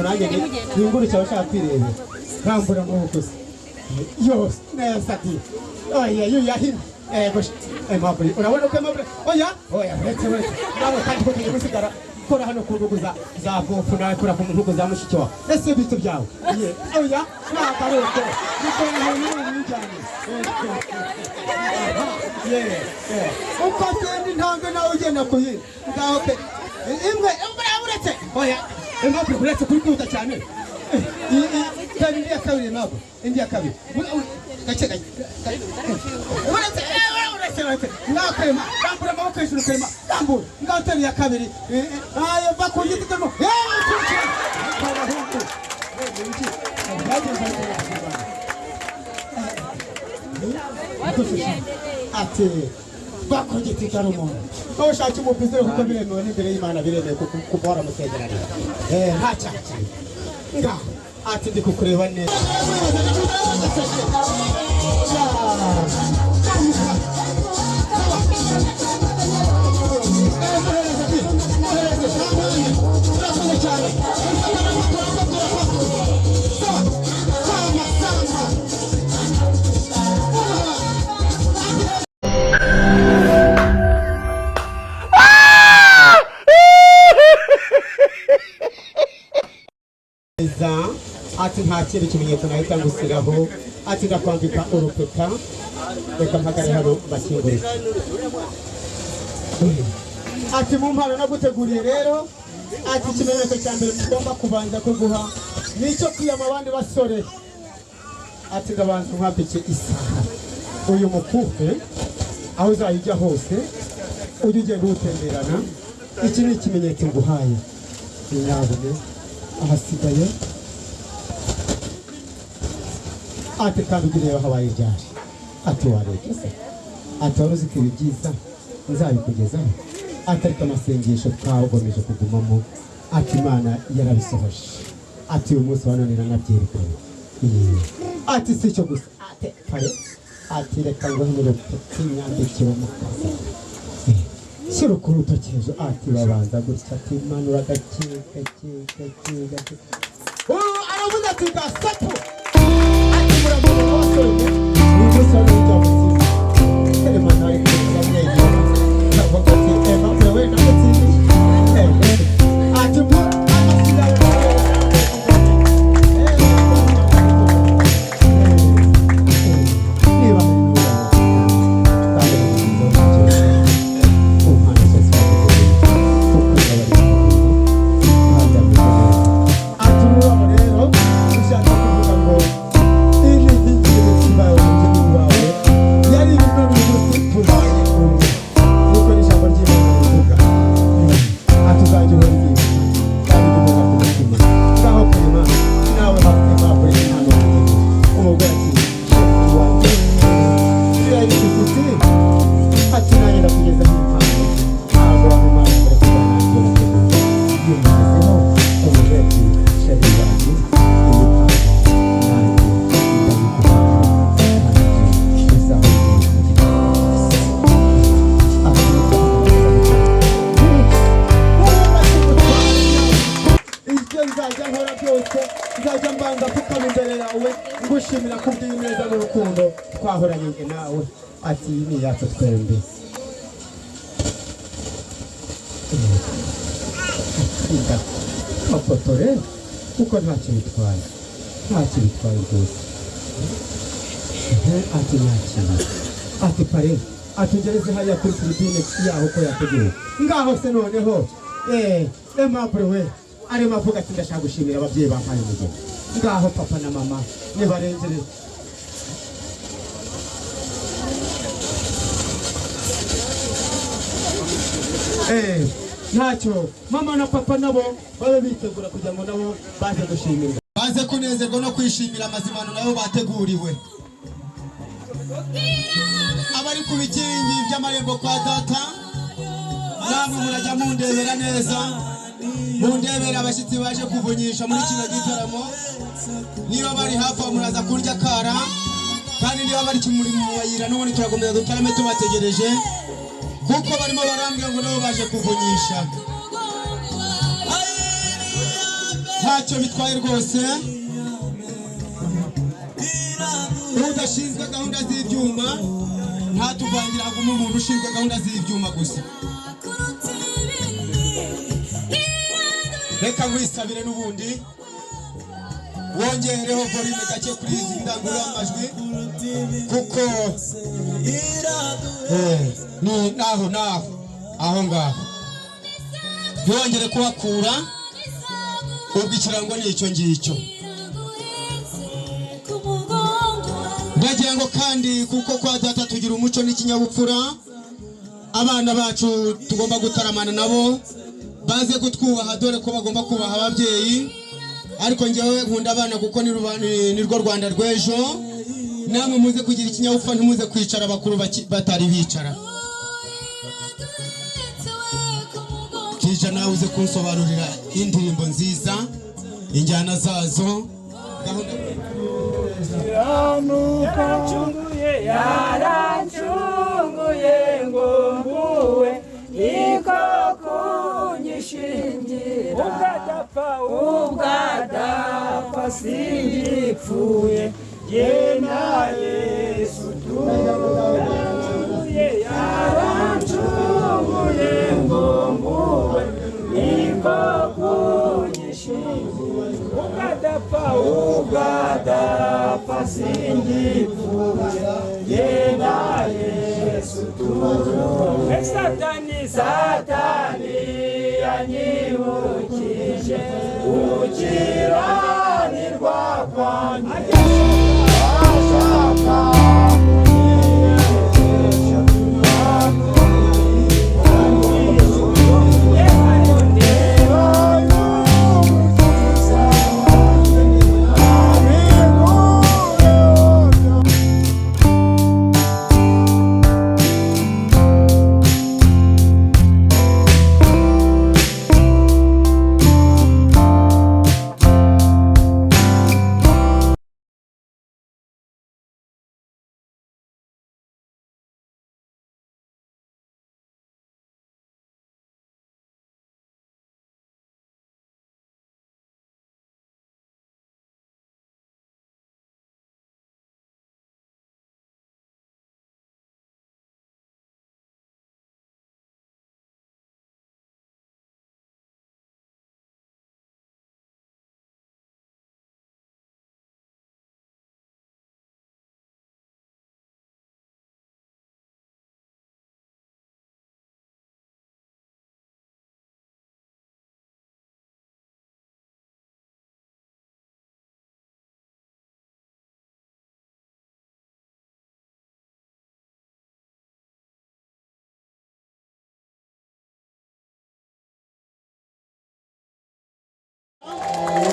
Nanjye ningurukira abashaka kwirebera, rambura amaboko se yose neza. Ati oya, yo yahina. Ego Aimable, urabona ko Aimable, oya oya, uretse uretse nawe kandi ko tugiye gusigara. Kora hano ku ntugu za gofu, nawe kora ku ntugu za mushiki wawe. Ese bito byawe? Ye, oya, ntabwo ari uko, niko ibintu ni bijyanye. Ye ye, uko agenda intambwe nawe ugenda ku yindi. Ngaho pe, imwe imwe, uretse, oya Aimable, uretse kuri kwihuta cyane. Tera indi ya kabiri ntabwo, indi ya kabiri, gake gake, uretse uretse uretse. Ngaho Clement, rambura amaboko hejuru. Clement, rambura. Ngaho tera iya kabiri. Ayo, va ku giti turimo yewe, ukurikira abahungu. Byagenze. Ati va ku giti kari umuntu nawe ushaka umupizero, kuko biremewe n'imbere y'Imana, biremewe kuko waramusezeranira. Nta cyaha kirimo. Ngaho ati ndi kukureba neza. Za ati nta kindi kimenyetso nahita ngusiraho. Ati ndakwambika urupeta. Reka mpagare hano mbakingurire. Ati mu mpano naguteguriye rero, ati ikimenyetso cya mbere tugomba kubanza kuguha ni icyo kwiyama abandi basore. Ati ndabanza nkwambike isaha, uyu mukufe, aho uzajya ujya hose ujye ugenda uwutemberana. Iki ni ikimenyetso nguhaye nyabune. Ahasigaye ati kandi ujye ureba habaye ryari. Ati warebye se? Ati wari uzi ko ibi byiza nzabikugezaho? Ati ariko amasengesho twagomeje kugumamo, ati Imana yarabisohoje. Ati uyu munsi wa none iranabyerekana. Iye. Ati si icyo gusa, ati kare, ati reka nguhe n'urupeti nyambikira umukazi, shyira ku rutoki hejuru. Ati babanza gutya, ati manura gake gake gake gake. Ubu aravuze ati gasapu. Ati muramenye abasore, uyu munsi wa none byamutsinze. Clement nawe kuza amwenyura, ndavuga ati Aimable we ndamutsindiye. Ati mu amasigaye niba kandi ku mpano zose baguteguriye, kuko bari kandi ameze neza. Ati ururabo rero ushaka kuvuga ngo iyi ni inkingi y'umutima wanjye n'uwawe yari ibintu, uyu munsi tubaye umwe, niko n'ijambo ry'Imana rivuga. Ati uzajya uhora ubyibuka kandi ujye ku mutima. Ngaho Clement, nawe hafite impapuro y'impano wamugeneye. Umugore ati chéri wanjye ufite, ati nanjye ndakugezaho impano, ntabwo waba impano mbere kuba nanjye nateguye. Bimugezeho, umugore ati chéri wanjye, iyi mpano nanjye ndayiguhaye kandi uzahora uyibuka. Ibyo nzajya nkora byose, nzajya mbanza pfukama imbere yawe ngushimira kubw'ineza n'urukundo twahoranye njye nawe. Ati iyi ni iyacu twembi. Ndakafotore kuko ntacyo bitwaye, ntacyo bitwaye rwose. Ati nakiriye. Ati pare atugereze hariya kuri tribune yaho ko yateguwe. Ngaho se noneho Aimable we arimo avuga ati ndashaka gushimira ababyeyi bampaye umugeni. Ngaho papa na mama nibarengere. Ntacyo, mama na papa nabo babe bitegura kugira ngo nabo baze gushimirwa, baze kunezerwa no kwishimira amazimano nabo bateguriwe. Abari ku bikingi by'amarembo kwa data, namwe murajya mundebera neza, mundebera abashyitsi baje kuvunyisha muri kino gitaramo. Niba bari hafi aho muraza kurya kara, kandi niba bari muri mu mayira n'ubundi turakomeza dutarame tubategereje, kuko barimo barambwira ngo nabo baje kuvunyisha. Ntacyo bitwaye rwose. Udashinzwe gahunda z'ibyuma ntatuvangira, haguma umuntu ushinzwe gahunda z'ibyuma gusa. Reka nkwisabire n'ubundi wongereho volume gake kuri izi ndangururamajwi, kuko ni naho naho aho ngaho ntibongere kuhakura. Ubwo ikirango ni icyo ngicyo. Ndagira ngo kandi, kuko kwa data tugira umuco n'ikinyabupfura, abana bacu tugomba gutaramana nabo baze kutwubaha, dore ko bagomba kubaha ababyeyi. Ariko njyewe nkunda abana kuko ni rwo Rwanda rw'ejo. Namwe muze kugira ikinyabupfura, ntimuze kwicara abakuru batari bicara. Kija, nawe uze kunsobanurira indirimbo nziza, injyana zazo, gahunda. Yarancunguye, yarancunguye ngo mbuwe, niko kunyishingira. Ubwadapfa, ubwadapfa singipfuye, jye na Yesu. Yarancunguye, yarancunguye ngo mbuwe, niko kunyishingira. Ubwadapfa, ubwadapfa singipfuye, jye na Yesu. Satani, Satani yanyibukije gukiranirwa kwanjye, ashaka kunyigisha. Niba y'umukiza abikuyeho.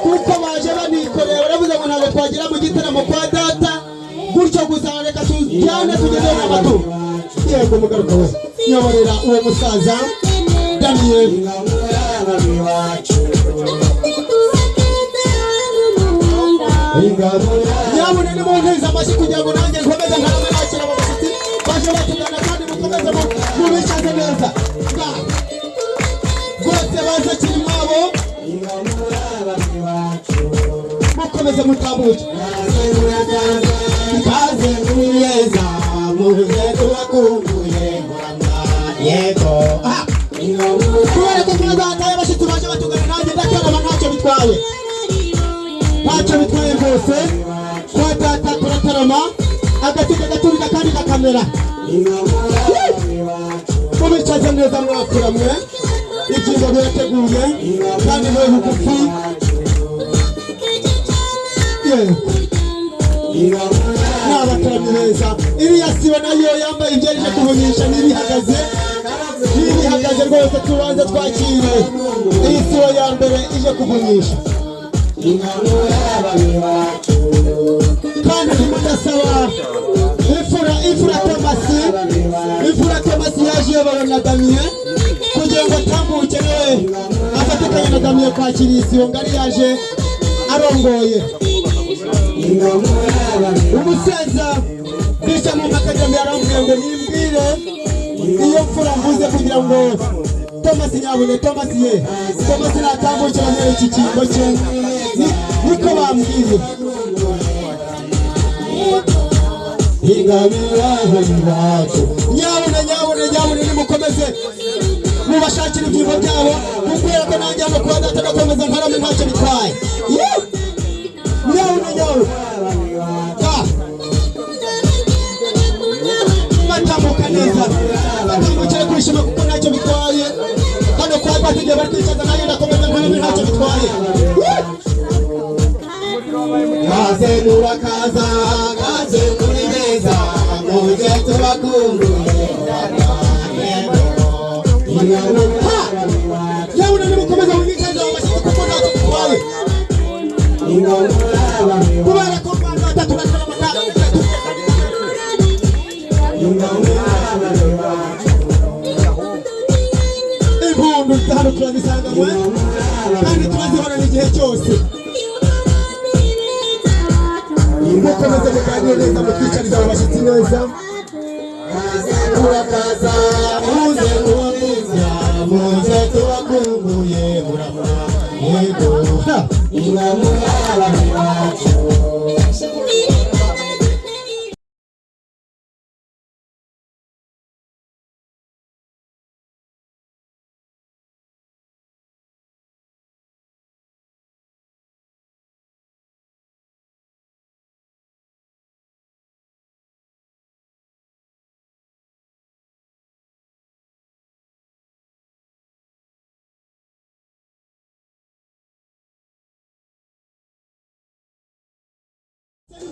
Kuko baje banikoreye, baravuze ngo ntabwo twagera mu gitaramo kwa data gutyo gusa, reka tujyane tugezeho n'amaturo. Yego, mugaruka we, nyoborera uwo musaza Daniel. Nyabune nimunteze amashyi kugira ngo nanjye nkomeze ntarame nakira abo bashyitsi baje batugana, kandi mukomeze mubicaze neza. Rwose baze kiri mwabo, mukomeze mutambuke. Ikaze mwiyeza, muze tubakumbuye. Yego. Ah! Kubera ko twazataye abashyitsi baje batugana, nanjye ndakaraba, ntacyo bitwaye, ntacyo bitwaye rwose. Kwa data turatarama, agati kagaturika kandi kakamera. Mubicaze neza mwakura mwe, ibyiza birateguye kandi mwe bugufi. Yego, ni abataramyi beza. Iriya sibo nayo yambaye ibyo ije kuvunyisha, n'ibihagaze n'ibihagaze rwose. Tubanze twakire iyi sibo ya mbere ije kuvunyisha, kandi ndimo ndasaba imfura, imfura Tomasi. Imfura Tomasi yaje iyobowe na Damien kugira ngo atambuke nawe afatikanye na Damien kwakira iyi sibo ngari yaje arongoye. Umusaza bisha mu makademi yarambwiye ngo nimbwire iyo mfura mvuze kugira ngo Tomasi Thomas, nyabune Thomas, ye Thomas natambukira muri iki cyimbo cye. Niko bambwiye. Ingabire iwacu, nyabune, nyabune, nyabune, nimukomeze mubashakira ibyimbo byabo, kubera ko nanjye hano kuba data ndakomeza ntarame, ntacyo bitwaye. Yewe! Nyabune, nyabune. Ah! Batambuka neza, batambukire kwishima, kuko ntacyo bitwaye. Hano kwa data igihe bari kwicaza, nanjye ndakomeza ntarame, ntacyo bitwaye. Woo! Kaze murakaza, kaze muri beza, muze tubakumbuye. Ha! Nyabuna nimukomeze mwicaze abo bashyitsi, kuko ntacyo bitwaye, kubera ko kwa data turatarama kandi. Impundu hano turazisanganywe kandi turazihorana igihe cyose. Mukomeze muganire neza, mutwicarize abo bashyitsi neza. Murakaza, muze muriza, muze tubakumbuye, muramura yego. Ha!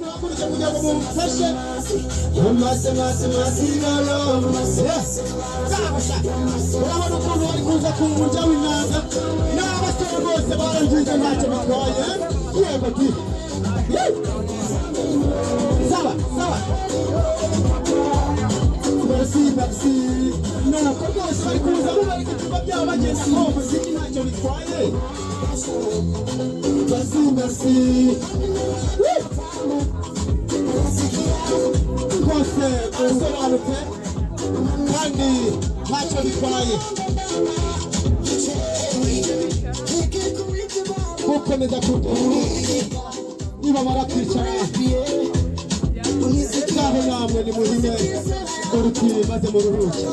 Muhaguruke kugira ngo mumfashe. Mase, mase, masigaro. Urabona ukuntu bari kuza ku murya w'inanga? Ni abasore rwose barangiza, ntacyo bitwaye. Yego ti. Yewe! Sawa sawa, merci, merci. Nuko rwose bari kuza mubareka ibyumba byabo, bagenda ko umuziki ntacyo bitwaye. Merci, merci. Woo! Rwose barasobanutse kandi ntacyo bitwaye gukomeza nibamara kwicara ngaho, namwe nimuhime uruti maze muruhuke.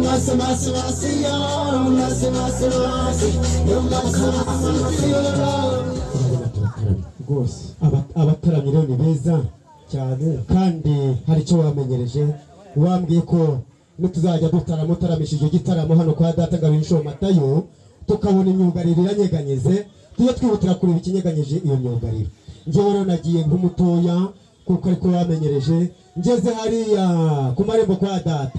Mercy, mercy, mercy, yo, mercy, mercy, mercy, yo, mercy, mercy, mercy, yo. Rwose. Abataramyi rero ni beza cyane. Kandi hari icyo wamenyereje, wambwiye ko nituzajya dutarama, utaramishije icyo gitaramo hano kwa data Ngabinshuro Matayo, tukabona imyugariro iranyeganyeze, tujye twihutira kureba ikinyeganyije iyo myugariro. Njyewe rero nagiye nk'umutoya, kuko ariko wamenyereje. Ngeze hariya ku marembo kwa data,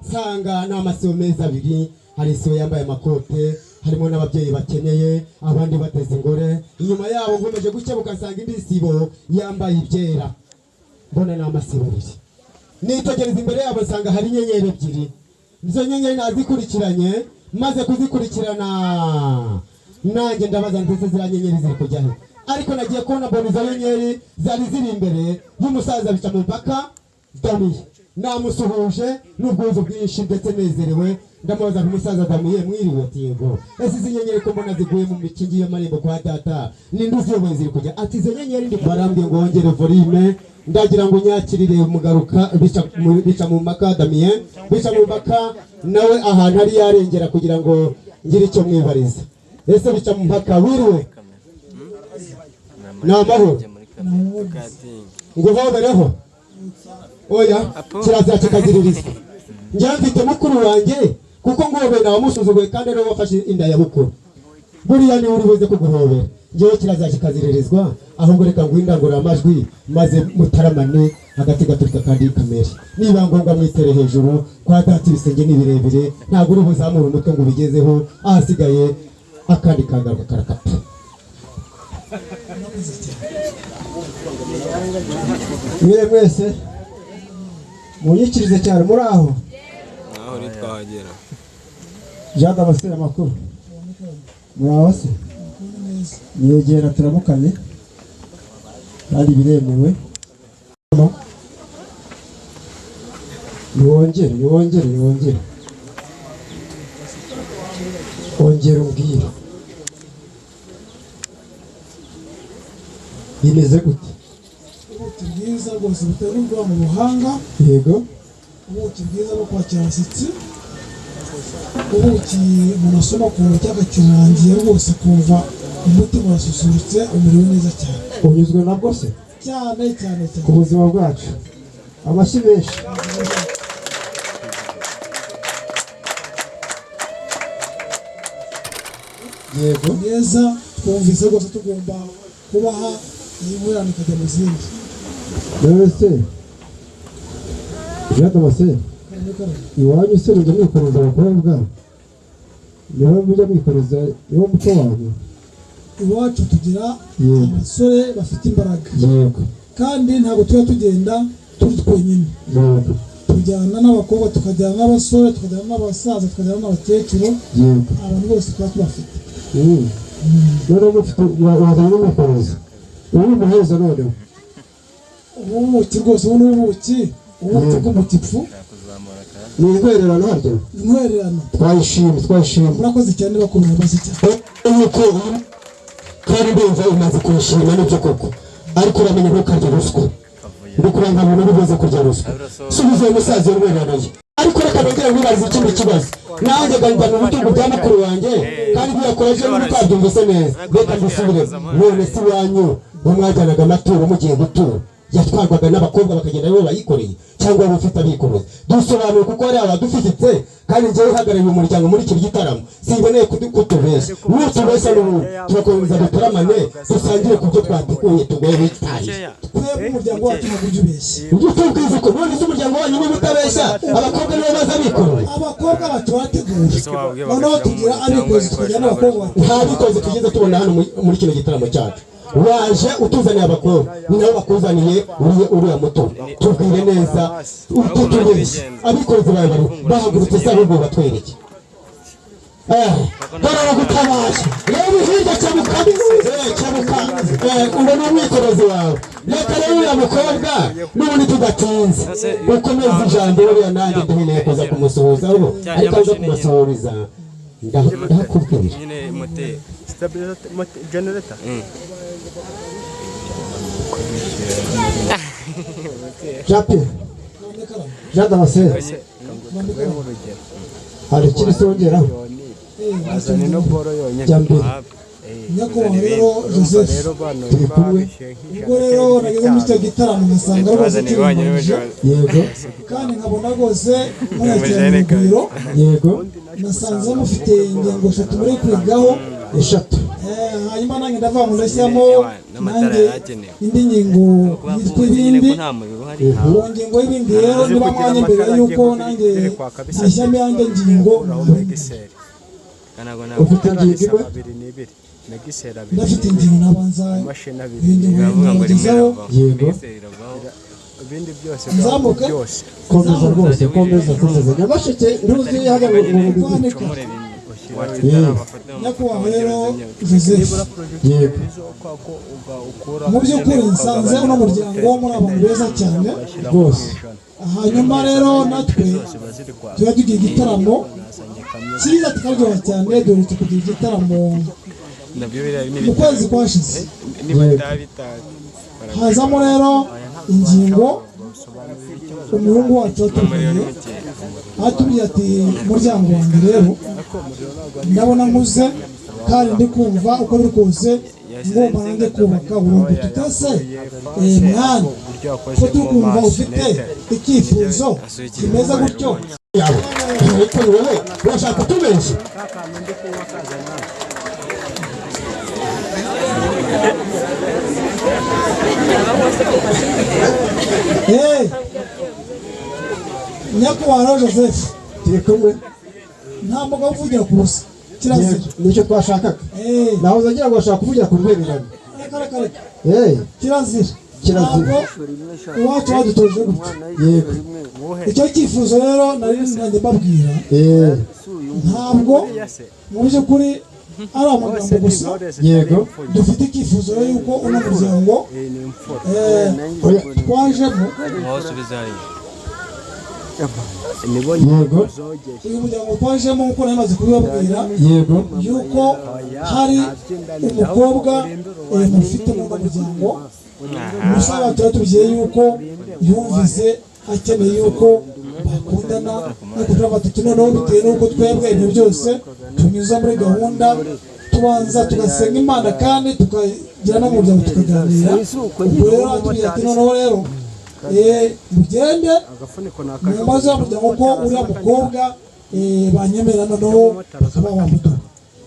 nsanga ni amasibo meza abiri. Hari isibo yambaye amakote, harimo n'ababyeyi bakenyeye, abandi bateze ingore. Inyuma yabo nkomeje gukebuka, nsanga indi sibo yambaye ibyera. Mbona ni amasibo abiri. Nitegereza imbere yabo, nsanga hari inyenyeri ebyiri. Izo nyenyeri nazikurikiranye, maze kuzikurikirana nanjye ndabaza, ndetse ziriya nyenyeri ziri kujya he? Ariko nagiye kubona, mbona izo nyenyeri zari ziri imbere y'umusaza bica mu mpaka Damiye. Namusuhuje n'ubwuzu bwinshi ndetse nezerewe, ndamubaza nti: "Umusaza Damiye, mwiriwe?" Ati: "Yego." "Ese izi nyenyeri ko mbona ziguye mu mikingi y'amarembo kwa data, ninde uziyoboye? Ziri kujya?" Ati: "Izo nyenyeri ndi barambwiye ngo wongere volume." Ndagira ngo nyakirire mugaruka bica mu mpaka Damien, bica mu mpaka nawe ahantu ari yarengera kugira ngo ngire icyo mwibariza. Ese bica mu mpaka, wiriwe? Ni amahoro? Ngo hobereho? Oya, kirazira kikaziririzwa. Njyewe mfite mukuru wanjye, kuko nguhobera nawamusuzuguye, kandi ariwe wafashe inda ya bukuru. Buriya niwe uri buze kuguhobera. Njyewe kirazira kikaziririzwa, ahubwo reka nguhe indangururamajwi maze mutaramane hagati gaturika kandi kamere. Niba ngombwa mwitere hejuru. Kwa data ibisenge ni birebire, ntabwo uri buzamure umutwe ngo ubigezeho. Ahasigaye akandi kagaruka karakata. Mwire mwese, munyikirize cyane. Muri aho? Naho ntitwahagera. Jean Damascene, amakuru? Muri aho se? Nyegera turamukanye. Kandi biremewe. Niwongere, niwongere, niwongere, ongera umbwire bimeze gute. Ubuki bwiza rwose butegurwa mu buhanga. Ubuki bwiza bwo kwakira abashyitsi, ubuki umuntu asoma akumva icyaka kirangiye rwose, akumva umutima urasusurutse, umerewe neza cyane. Unyuzwe nabwo se? Cyane cyane cyane. Ku buzima bwacu, amashyi menshi. Yego. Neza, twumvise rwose tugomba kubaha iyi nkorano ikajya mu zindi. None se Jean Damascene, Karame, karame. iwanyu se mujya mwikoreza abakobwa? Niho mujya mwikoreza, niwo muco wanyu? Iwacu tugira abasore bafite imbaraga. Kandi ntabwo tuba tugenda turi twenyine. Tujyana n'abakobwa, tukajyana n'abasore, tukajyana n'abasaza, tukajyana n'abakecuru. Abantu bose tuba tubafite. Noneho mufite, wazanye n'umwikorezi, ubu umuhereza noneho. Ubuki rwose, ubu ni ubuki, ubuki bw'umutipfu. Ni intwererano harya? Intwererano. Twayishimye, twayishimye. Murakoze cyane, bakomeye amashyi cyane. Yuko kandi ndumva umaze kuyishima, nibyo koko, ariko uramenye ntukarye ruswa. Ndikuranga muntu uri buze kurya ruswa. Subiza uwo musaza iyo ntwererano ye. Ariko reka nongere nkwibarize ikindi kibazo. Nanjye ngamba mu bitugu bya mukuru wanjye, kandi ibyo yakoreje niba utabyumvise neza, reka mbisubire. None se iwanyu bo mwajyanaga amaturo, mugiye gutura, yatwarwaga n'abakobwa bakagenda aribo bayikoreye, cyangwa waba ufite abikorezi? Dusobanure, kuko hari abadufifitse, kandi njyewe uhagarariye umuryango muri iki gitaramo simboneye kutubeshya. Nutubeshya n'ubundi turakomeza dutaramane, dusangire ku byo twateguye, tugoye witahiye. Twebwe umuryango wacu ntabwo ujya ubeshya. Ujye utubwiza uko. None se umuryango wanyu niba utabeshya, abakobwa nibo baza bikoreye? Abakobwa bacu barateguye, noneho tugira abikorezi, tukagira n'abakobwa bateguye. Nta bikozi tugeze tubona hano muri kino gitaramo cyacu. Waje utuzaniye abakobwa, ni nabo bakuzaniye uriya muto. Tubwire neza, ututubeshye, abikorezi bawe bari bahagurutse se ahubwo batwereke? Dore aragutabaje rero, hirya kebuka, kebuka. Uwo ni umwikorezi wawe. Reka rero uriya mukobwa n'ubundi tudatinze, ukomeze ijambo uriya, nanjye duheneye kuza kumusuhuza aho, ariko aza kumusuhuriza ndakubwira. Nyine moteri. Generator. Jean Pierre, Jean Damascene, hari ikindi se wongeraho? Azana ino boro yonyine. Jya mbere. Nyakubahwa rero Joseph, Rero bano Turi kumwe. Ubwo rero nageze muri icyo gitaramo ngasanga rwose kirimbanyije, kandi nkabona rwose mwakiranye urugwiro. Nasanze mufite ingingo eshatu muri kwigaho. Eshatu. Hanyuma nanjye ndavuga ngo ndashyiramo nanjye indi ngingo yitwa ibindi. Uwo ngingo y'ibindi rero, niba mwanya mbere yuko nanjye ntashyiramo iyanjye ngingo, Ufite ingingo imwe? Abiri n'ibiri. Megiseri abiri. Ndafite ingingo, nabanza Imashini abiri. iyi ngingo nkabagezaho. Ibindi byose. Nzamuke? Byose. Komeza rwose, komeza, komeza. Nyamasheke ntuzi hajya mu Kwanika. Nyakubahwa rero Joseph, mu by'ukuri nsanze uno muryango muri abantu beza cyane. Hanyuma rero natwe tuba tugira igitaramo cyiza tukaryoha cyane. Duherutse kugira igitaramo mu kwezi kwashize, hazamo rero ingingo umuhungu wacu watubwiye, atubwiye ati: "Muryango wanjye rero, ndabona nkuze kandi ndi kumva uko biri kose ngomba nanjye kubaka urugo." Tutese mwana, ko turi kumva ufite icyifuzo kimeze gutyo? Yawe ariko ni wowe urashaka kutubeshya. Nyakubahwa rero Joseph, Turi kumwe. Nta mugabo uvugira ku busa, kirazira. Nicyo twashakaga. Nawe uzagira ngo bashaka kuvugira ku rwererano. Reka, reka, reka. Kirazira. Kirazira. Ntabwo iwacu badutoje gutyo. Icyo cyifuzo rero nari nanjye mbabwira, ntabwo mu by'ukuri Ari amagambo gusa. Dufite icyifuzo rero yuko uno muryango twajemo. Mwawusubiza hariya. Uyu muryango twajemo, nk'uko nari maze kubibabwira, yuko hari umukobwa mufite muri uno muryango. Umusaza turatubwiye yuko yumvise akeneye yuko bakundana, ariko turavuga tuti noneho bitewe n'uko twebwe ibyo byose tunyuza muri gahunda, tubanza tugasenga Imana kandi tukagira no mu muryango tukaganira. Ubwo rero atubwira ati noneho rero mugende mumaze wa muryango ko uriya mukobwa banyemera, noneho bakaba bamuduha.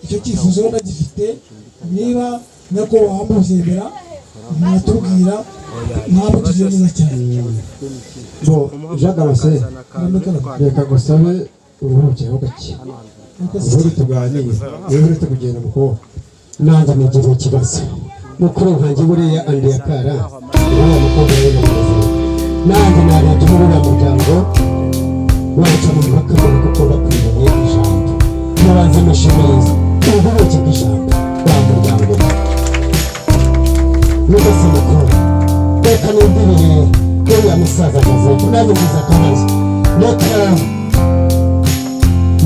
Icyo cyifuzo rero ndagifite, niba nyakubahwa mubyemera mwatubwira, ntabwo tugiye neza cyane. Bo Jean Damascene, reka ngusabe uruhukireho gake, ubundi tuganire. Niba uretse kugenda mu kuboko. Nanjye nigiriye ikibazo mukuru nkanjye. Buriya andi yakara uriya mukobwa rero nameze, nanjye narebye muri uriya muryango waca mu mpaka mbere, kuko bakwiriye ijambo. Mubanze mushimirize ububuki bw'ijambo wa muryango nugase mukuru. Reka nindiriye uriya musaza Joseph, nanjye ngize akabazo.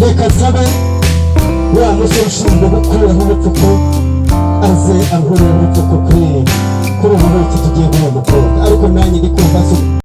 Reka nsabe wa musore ushinzwe gukuraho ubupfuko aze ankurire ubupfuko kuri ubu buki tugiye guha umukobwa, ariko nanjye ndi kumva.